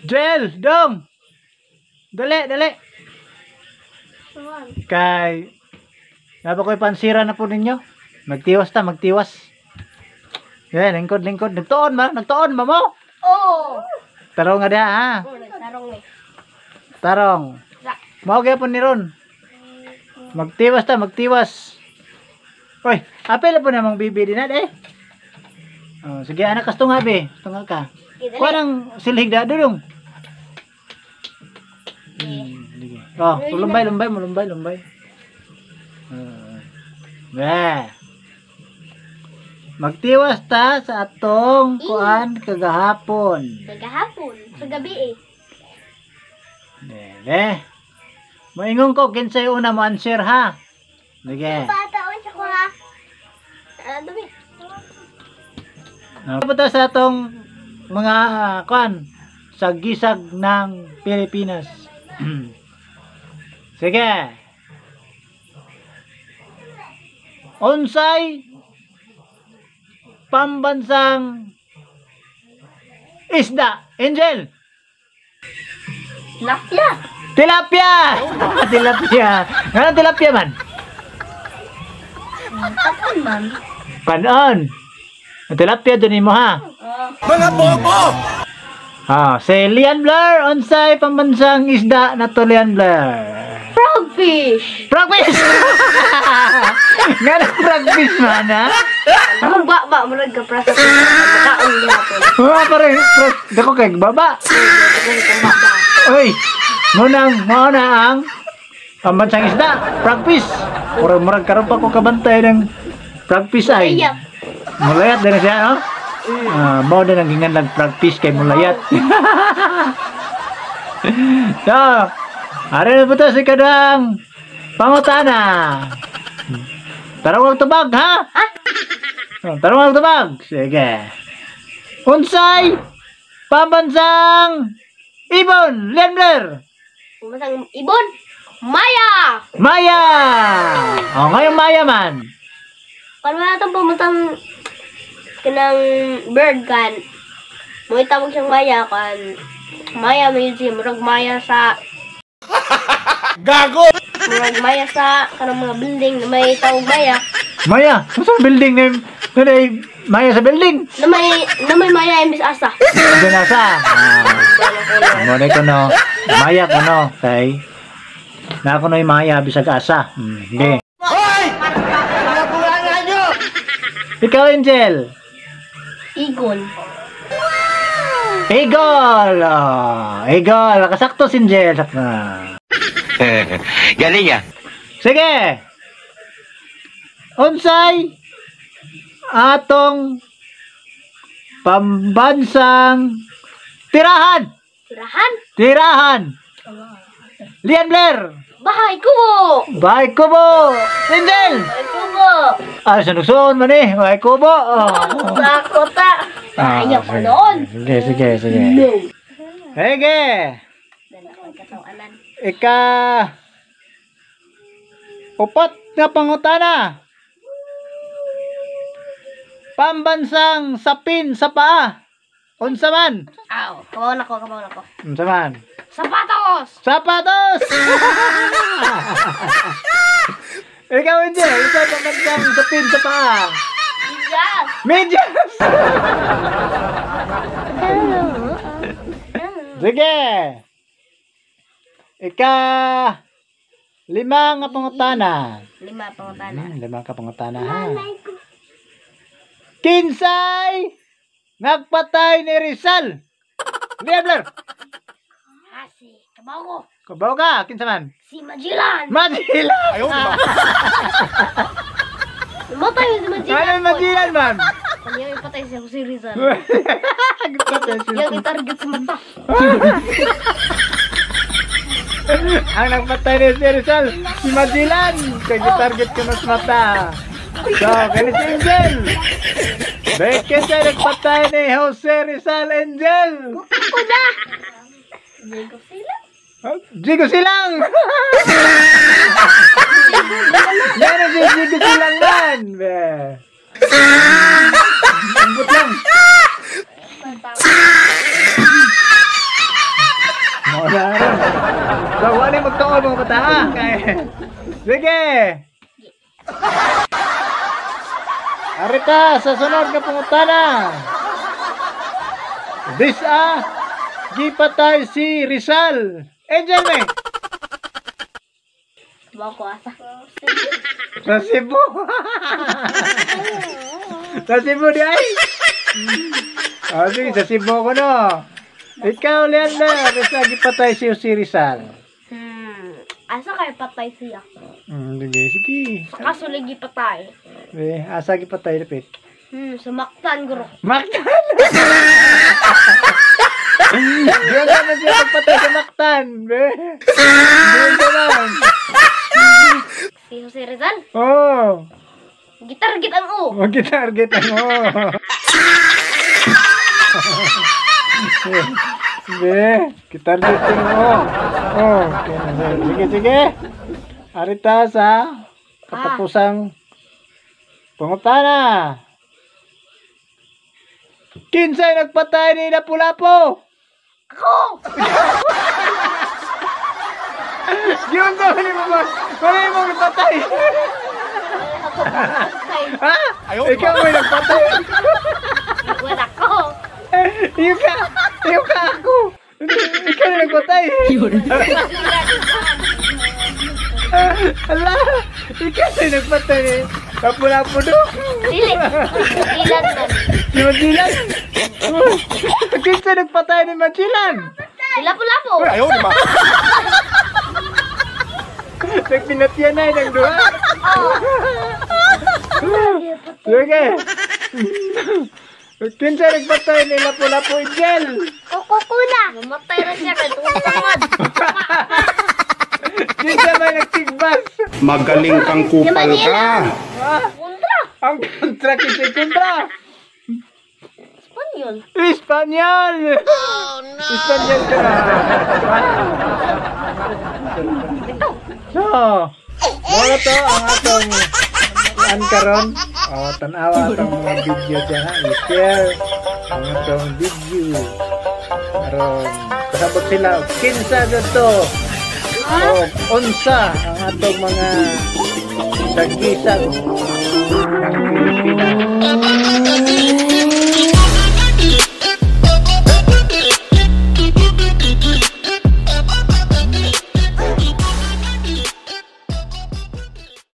Joel, dong. Dali, dali. Kay Napa ko'y pansira na po ninyo? Magtiwas ta, magtiwas. Yan, lingkod, lingkod. Nagtuon ba? Nagtuon ba mo? Oo. Tarong nga diha, ha? Oh, nagtarong eh. Tarong. Mao gyapon ni Ron. Magtiwas ta, magtiwas. Oy, apel po namang bibi din na, eh. Oh, sige, anak, kastunga, be. Kastunga ka. Sige, dali. Kuha ng silhig da, dudong. Sige. Oh, lumbay, lumbay, mo, lumbay, lumbay. Be. Magtiwas ta sa atong kuan kagahapon. Kagahapon. Sa gabi eh. Dele. Moingon ko kinsay una mo answer ha. Sige. Pataon siya ko ha. Dumi. Punta sa atong mga kuan sa gisag ng Pilipinas. Sige. Unsay pambansang isda? Angel. Tilapia. Tilapia. Tilapia. Ngano tilapia man? Kapan man? Kanon. Ang tilapia dun mo ha. Mga bobo! Ah, si Lian Blair, unsay pambansang isda na to, Lian Blair? Frogfish. Frogfish! Ngano frogfish man ha? Kung ba ba murag ka prasa sa kaon gihapon. Mga pare, dako kay baba. Uy, munang mao na ang pambansang isda, frogfish. Murag murag karon pa ko kabantay ng frogfish ay. Mulayat. Mulayat din siya, no? Ah, mao din ang ginganlan frogfish kay mulayat. So, ari na po to si kadang pangutana. Tarong tubag, ha? Ha? Oh, tarong tubag. Sige. Unsay pambansang ibon, Lembler? Pambansang ibon? Maya! Maya! Oh, ngayon Maya man. Paano na itong pambansang kanang bird kan? May tawag siyang Maya kan. Maya may siya murag Maya sa Gago! murag Maya sa kanang mga building na may tawag Maya. Maya, unsa building name? Na Maya sa building. Na may Maya imbis asa. Doon asa. Ah. Mo na ko no. Maya ko no kay na ako no'y Maya bisag asa. Hindi. Hoy! Mga bulanga nyo! Ikaw, Angel. Eagle. Eagle! Oh, Eagle. Kasakto si Angel. Sakto. Galing ah! Sige. Unsay atong pambansang tirahan? Tirahan? Tirahan. Lian Blair. Bahay kubo. Bahay kubo. Angel. Bahay kubo. Ah, sinugsoon man eh. Bahay kubo. Oh. Sa kota. Ah, Ayaw ko sige. noon. Sige, sige, sige. No. Sige. Ika upat na pangutana. Pambansang sapin sa paa. Unsa man? Aw, kabaw na ko, kabaw na ko. Unsa man? Sapatos! Sapatos! Ikaw, Angel, unsa pambansang sapin sa paa? Bigas! Medyas! Sige. Ika lima nga pangutana. Lima pangutana. Lima ka pangutana ha. Kinsay nagpatay ni Rizal? Liabler. Ah, si kabaw ko. Kabaw ka, kinsa man? Si Magellan! Magellan. Ayaw, di ba? Namatay si Magellan. Ano Magellan man? Kanya yung patay siya si Rizal. Nagpatay si Yung itarget sa mata. Ang nagpatay ni si Rizal, si Magellan. Kaya target ko na sa mata. So, kani si Angel. Bakit siya nagpatay ni Jose Rizal, Angel? Kuda! Jacob sila. Jigo Silang! Meron si Jigo Silang man! Be. Ambot lang. Tinuod mga bata ha. Sige. Arita sa sunod nga pangutana. This a gipatay si Rizal. Angel me. Bako asa. Sa Cebu. Sa Cebu di ay. Oh, sige, sa Cebu ko no. Ikaw, Leander, Rizal, gipatay si Rizal. Asa kay patay siya? Sige, sige. Sa kasulig gipatay. Eh, asa gipatay lapit? Sa Mactan guro. Mactan! Diyan naman siya pagpatay sa Mactan. Be. Diyan naman. Si Jose Rizal. Oh, Gitarget ang O. mag-target ang oh. Sige, kitarget yung oh. Oh, okay. Sige, sige. Arita sa katapusang pangutana. Kinsay nagpatay ni Lapu-Lapu? Ako! Yun sa mali mo ba? Mali mo ipatay. Ha? Ikaw may nagpatay. Wala ko. Iyo ka. Iyo ka ako. Ikaw yung nagpatay. Ala, ikaw yung nagpatay. Lapu-lapu do. Dili. Ilan man. Si Magellan. Kinsa nagpatay ni Magellan? Si Lapu-Lapu. Ayaw, di ba? Nagpinatyan na ng duha. Sige. Kinsa nagpatay ni Lapu-Lapu, Angel? Kukukuna. Mamatay na siya kay tungod. Kinsa may nagtigbas? Magaling kang kupal ka. Kontra. Ang kontra, kinsa kontra? Espanyol. Espanyol! Oh, no! Espanyol ka na. So, muna to ang atong an karon. Oh, tan-awa atong mga video dyan ha. I-share ang atong video. Aron, kasabot sila. Kinsa to? O, unsa ang atong mga sagisag.